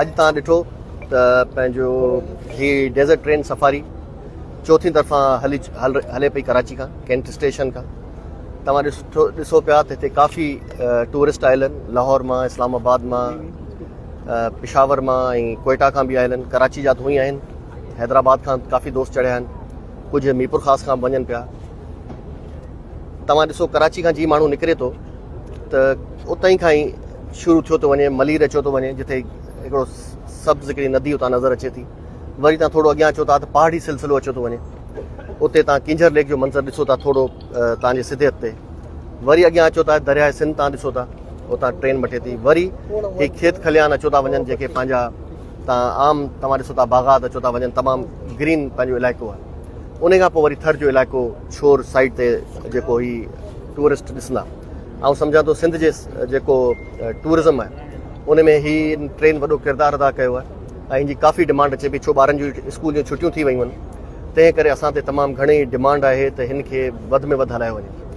اڄ توهان ڏٺو ته پنهنجو هي ڊيزرٽ ٽرين سفاري چوٿين طرفان هلي هلي پئي ڪراچي کان ڪينٽ اسٽيشن کان توهان ڏسو ڏسو پيا ته هتي ڪافي ٽوئرسٽ آيل آهن لاهور مان اسلام آباد مان پشاور مان ۽ ڪوئيٽا کان به آيل آهن ڪراچي جا ته هئي آهن حيدرآباد کان ڪافي دوست چڙهيا آهن ڪجهه ميرپور خاص کان وڃن پيا توهان ڏسو ڪراچي کان جي ماڻهو نڪري ٿو ته اتان ئي کان ئي شروع ٿيو ٿو وڃي ملير اچيو ٿو وڃي جتي هڪڙو سبز هڪڙي ندي اتان نظر اچي ٿي وري تان ٿورو اڳيان اچو ٿا ته پهاڙي سلسلو اچيو ٿو وڃي اتي تان ڪينجهر ليڪ جو منظر ڏسو ٿا ٿورو تان جي سڌي هٿ تي وري اڳيان اچو ٿا درياء سنڌ تان ڏسو ٿا اتان ٽرين وٺي ٿي وري هي کيت کليان اچو ٿا وڃن جيڪي پنهنجا تان عام توهان ڏسو ٿا باغات اچو ٿا وڃن تمام گرين پنهنجو علائقو آهي ان کان پوء وري ٿر جو علائقو ڇور سائيڊ تي جيڪو هي ٽوئرسٽ ڏسندا آئون سمجهان ٿو سنڌ جي جيڪو ٽوئرزم آهي ان ۾ هي ٽرين وڏو ڪردار ادا ڪيو آهي ۽ ان جي ڪافي ڊمانڊ اچي پئي ڇو ٻارن جون اسڪول جون ڇٽيون ٿي ويون آهن تنهن ڪري اسان تي تمام گهڻي ڊمانڊ آهي ته هن کي وڌ ۾ وڌ هلايو وڃي.